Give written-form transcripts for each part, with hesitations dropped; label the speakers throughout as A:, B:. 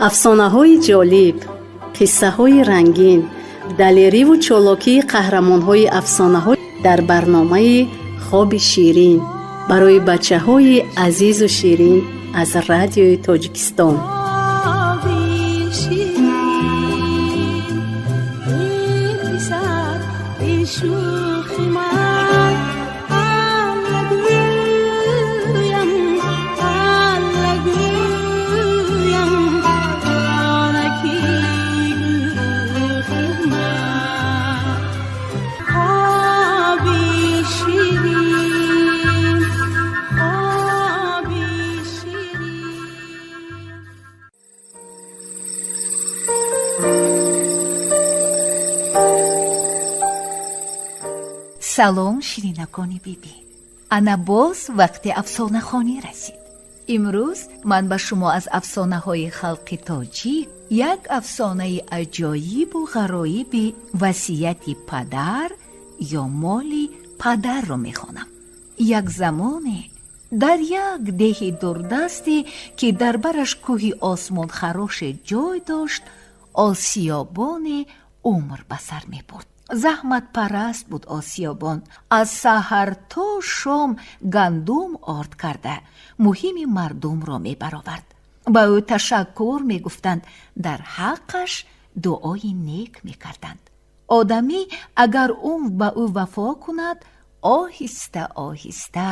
A: Афсонаҳои ҷолиб, қиссаҳои рангин, далериву чолокии қаҳрамонҳои афсонаҳо дар барномаи «Хоби ширин» барои бачаҳои азизу ширин аз Радиои Тоҷикистон.
B: Хоби ширин, эй писар, эй шӯхи ман, Алла гӯям, Алла гӯям, ҷонаки гӯхи ман. Хоби ширин, хоби ширин.
C: Салом, ширинакони бибӣ! Ана боз вақти афсонахонӣ расид. Имрӯз ман ба шумо аз афсонаҳои халқи тоҷик як афсонаи аҷоибу ғароиби васияти падар ё моли падарро мехонам. Як замоне дар як деҳи дурдасте, ки дар бараш кӯҳи осмонхароше ҷой дошт, осиёбоне умр ба сар мебурд. Заҳматпараст буд осиёбон. Аз саҳар то шом гандум орд карда, муҳими мардумро мебаровард. Ба ӯ ташаккур мегуфтанд, дар ҳаққаш дуои нек мекарданд. Одамӣ агар умр ба ӯ вафо кунад, оҳиста оҳиста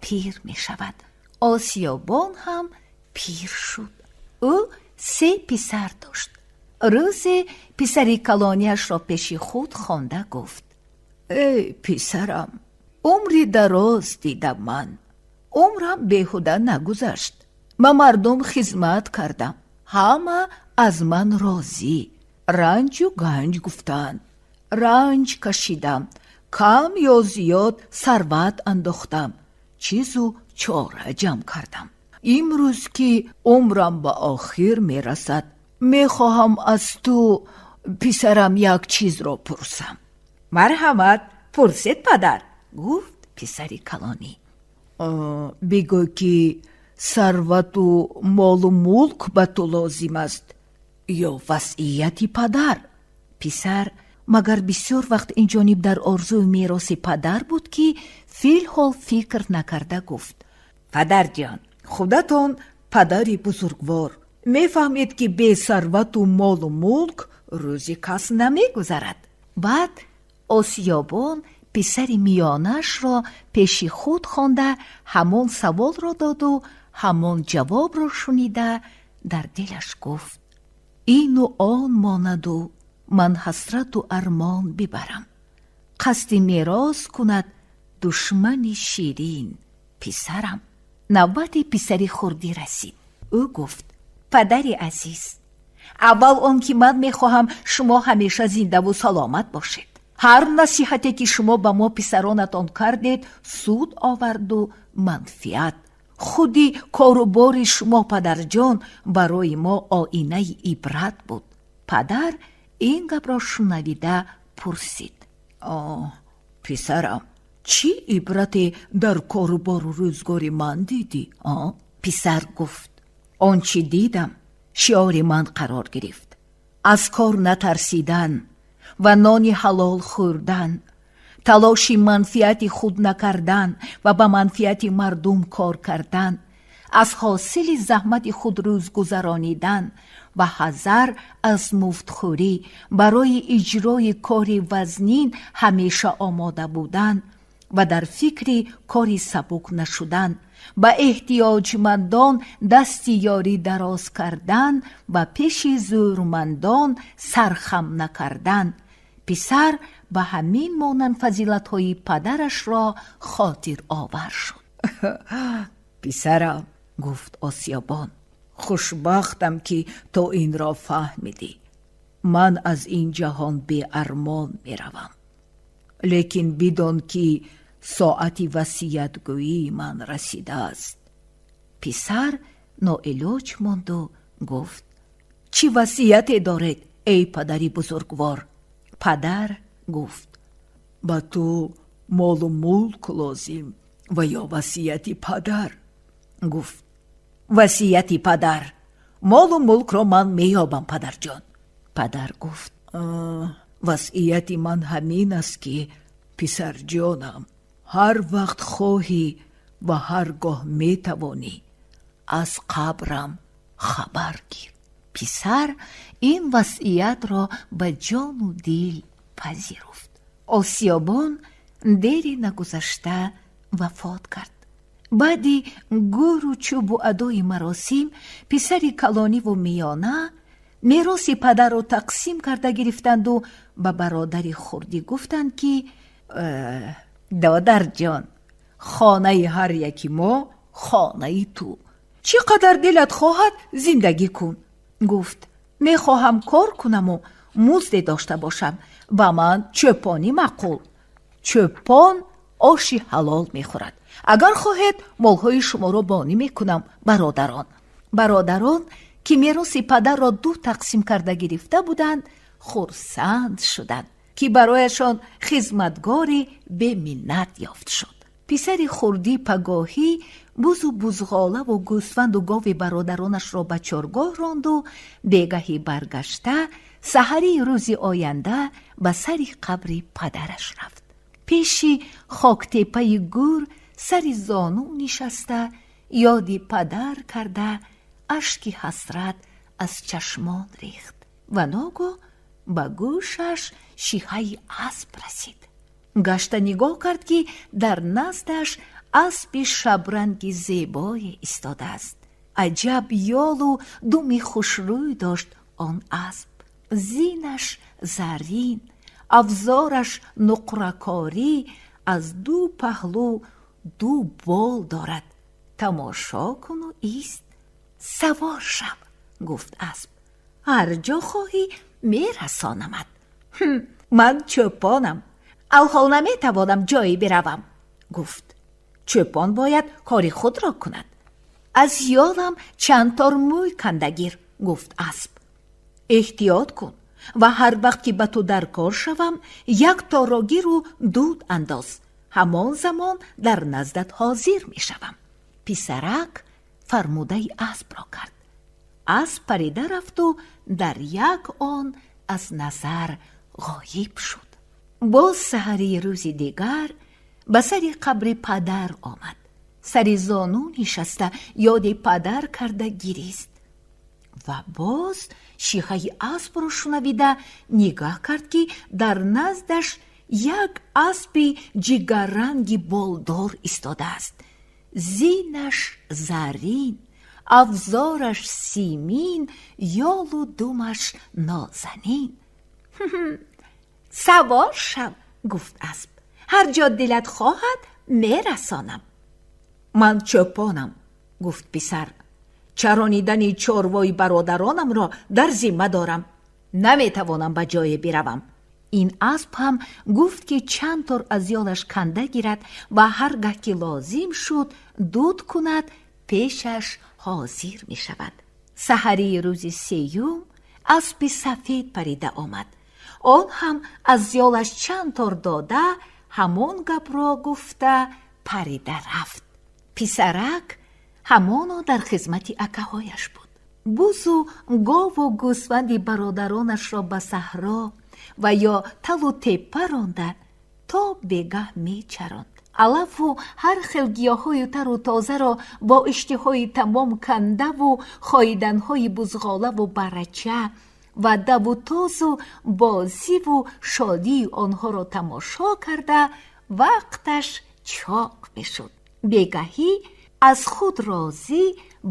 C: пир мешавад. Осиёбон ҳам пир шуд. Ӯ се писар дошт. Рӯзе писари калонияшро пеши худ хонда гуфт: «Эй писарам, умри дароз дидам ман, умрам беҳуда нагузашт. Ба мардум хизмат кардам, ҳама аз ман розӣ, ранҷу ганҷ гуфтанд. Ранҷ кашидам, кам ё зиёд сарват андохтам, чизу чора ҷамъ кардам. Имрӯз ки умрам ба охир мерасад, мехоҳам аз ту, писарам, як чизро пурсам». «Марҳамат, пурсед, падар», гуфт писари калонӣ. «Бигӯ, ки сарвату молу мулк ба ту лозим аст ё васияти падар?» Писар магар бисёр вақт инҷониб дар орзуи мероси падар буд, ки филҳол фикр накарда гуфт: «Падарҷон, худатон падари бузургвор мефаҳмед, ки бе сарвату молу мулк рӯзи кас намегузарад». Баъд осиёбон писари миёнаашро пеши худ хонда, ҳамон саволро доду ҳамон ҷавобро шунида, дар дилаш гуфт: «Ину он монаду ман ҳасрату армон бибарам. Қасди мерос кунад душмани ширин писарам». Навбати писари хурдӣ расид. Ӯ гуфт: «Падари азиз, аввал он ки ман мехоҳам шумо ҳамеша зиндаву саломат бошед. Ҳар насиҳате, ки шумо ба мо писаронатон кардед, суд оварду манфиат. Худи кору бори шумо, падарҷон, барои мо оинаи ибрат буд». Падар ин гапро шунавида пурсид: «Писарам, чӣ ибрате дар кору бору рӯзгори ман дидӣ?» Писар гуфт: «Он чӣ дидам, шиори ман қарор гирифт: аз кор натарсидан ва нони ҳалол хӯрдан, талоши манфиати худ накардан ва ба манфиати мардум кор кардан, аз ҳосили заҳмати худ рӯз гузаронидан ва ҳазар аз муфтхӯрӣ, барои иҷрои кори вазнин ҳамеша омода будан ва дар фикри кори сабук нашудан, ба эҳтиёҷмандон дасти ёрӣ дароз кардан ва пеши зӯрмандон сархам накардан». Писар ба ҳамин монанд фазилатҳои падарашро хотировар шуд. «Писарам, гуфт осиёбон, хушбахтам, ки ту инро фаҳмидӣ. Ман аз ин ҷаҳон беармон меравам, лекин бидон, ки соати васиятгӯии ман расидааст». Писар ноилоҷ монду гуфт: «Чӣ васияте доред, эй падари бузургвор?» Падар гуфт: «Ба ту молу мулк лозим ва ё васияти падар?» Гуфт: «Васияти падар».
D: Молу мулкро ман меёбам, падарҷон. Падар гуфт: «Васияти ман ҳамин аст, ки писарҷонам, ҳар вақт хоҳӣ ва ҳар гоҳ метавонӣ, аз қабрам хабар гир».
C: Писар ин васиятро ба ҷону дил пазируфт. Осиёбон дери нагузашта вафот кард. Баъди гӯру чӯбу адои маросим, писари калониву миёна мероси падарро тақсим карда гирифтанду ба бародари хурдӣ гуфтанд, ки
D: «Додарҷон, хонаи ҳар яки мо хонаи ту, чӣ қадар дилат хоҳад, зиндагӣ кун».
C: Гуфт: «Мехоҳам кор кунаму музде дошта бошам. Ба ман чӯпонӣ маъқул, чӯпон оши ҳалол мехӯрад. Агар хоҳед, молҳои шуморо бонӣ мекунам, бародарон». Бародарон, ки мероси падарро ду тақсим карда гирифта буданд, хурсанд шуданд, ки барояшон хизматгори беминнат ёфт шуд. Писари хурдӣ пагоҳӣ бузу бузғолаву гӯсфанду гови бародаронашро ба чоргоҳ ронду, бегаҳӣ баргашта, саҳарии рӯзи оянда ба сари қабри падараш рафт. Пеши хоктепаи гӯр сари зону нишаста, ёди падар карда, ашки ҳасрат аз чашмон рехт ва ногоҳ ба гӯшаш шиҳаи асп расид. Гашта нигоҳ кард, ки дар наздаш аспи шабранги зебое истодааст. Аҷаб ёлу думи хушрӯй дошт он асп: зинаш зарин, афзораш нуқракорӣ, аз ду паҳлӯ ду бол дорад. Тамошо куну ист. «Савор шав, — гуфт асп, — ҳар ҷо хоҳӣ, мерасонамад». «Ман чӯпонам, алҳол наметавонам ҷое биравам», — гуфт. «Чӯпон бояд кори худро кунад». «Аз ёлам чанд тор мӯй канда гир», — гуфт асп. «Эҳтиёт кун ва ҳар вақт ки ба ту дар кор шавам, як торро гиру дуд андоз, ҳамон замон дар наздат ҳозир мешавам». Писарак фармудаи аспро кард. Асп парида рафту дар як он аз назар ғоиб шуд. Боз саҳарии рӯзи дигар ба сари қабри падар омад, сари зону нишаста, ёди падар карда гирист ва боз шиҳаи аспро шунавида, нигаҳ кард, ки дар наздаш як аспи ҷигарранги болдор истодааст: зинаш зарин, афзораш симин, ёлу думаш нозанин. «Савор шав, — гуфт асп, — ҳар ҷо дилат хоҳад, мерасонам».
D: «Ман чӯпонам, — гуфт писар, — чаронидани чорвои бародаронамро дар зимма дорам, наметавонам ба ҷое биравам».
C: Ин асп ҳам гуфт, ки чанд тор аз ёлаш канда гирад ва ҳар гаҳ ки лозим шуд, дуд кунад, пешаш ҳозир мешавад. Саҳарии рӯзи сеюм аспи сафед парида омад. Он ҳам аз ёлаш чанд тор дода, ҳамон гапро гуфта, парида рафт. Писарак ҳамоно дар хизмати акаҳояш буд. Бузу гову гӯсфанди бародаронашро ба саҳро ва ё талу теппа ронда, то бегаҳ мечаронд. Алафу ҳар хел гиёҳҳои тару тозаро бо иштиҳои тамом кандаву хоиданҳои бузғолаву барача ва давутозу бозиву шодии онҳоро тамошо карда, вақташ чоқ мешуд. Бегаҳӣ аз худ розӣ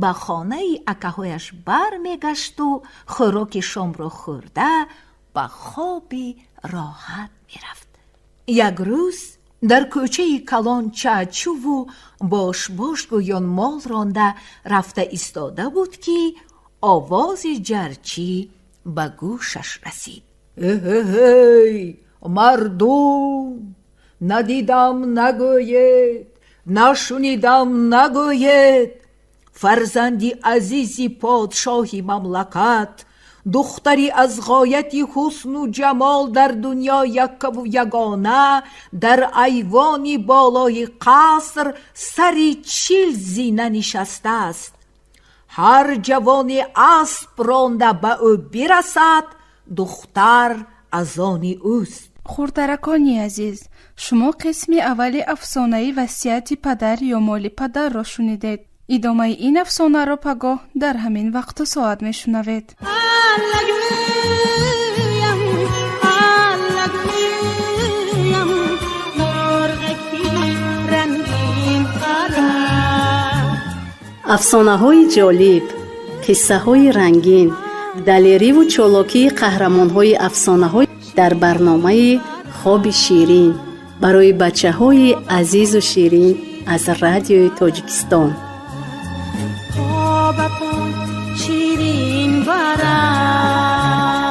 C: ба хонаи акаҳояш бармегашту хӯроки шомро хӯрда, ба хоби роҳат мерафт.
D: Як рӯз дар кӯчаи калон чачуву бошбош гӯён мол ронда рафта истода буд, ки овози ҷарчӣ ба гӯшаш расид:
E: «Эҳей, мардум, надидам нагӯед, нашунидам нагӯед! Фарзанди азизи подшоҳи мамлакат, духтари аз ғояти ҳусну ҷамол дар дунё яккаву ягона, дар айвони болои қаср сари 40 зина нишастааст». Ҳар ҷавоне асп ронда ба ӯ бирасад, духтар аз они ӯст.
F: Хурдаракони азиз, шумо қисми аввали афсонаи васияти падар ё моли падарро шунидед. Идомаи ин афсонаро пагоҳ дар ҳамин вақту соат мешунавед.
B: Аллагӯям, аллагӯям, мурғаки рангин парад.
A: Афсонаҳои ҷолиб, қиссаҳои рангин, далериву чолокии қаҳрамонҳои афсонаҳо дар барномаи Хоби ширин барои бачаҳои азизу ширин аз Радиои Тоҷикистон.
B: Хобатон ширин барад.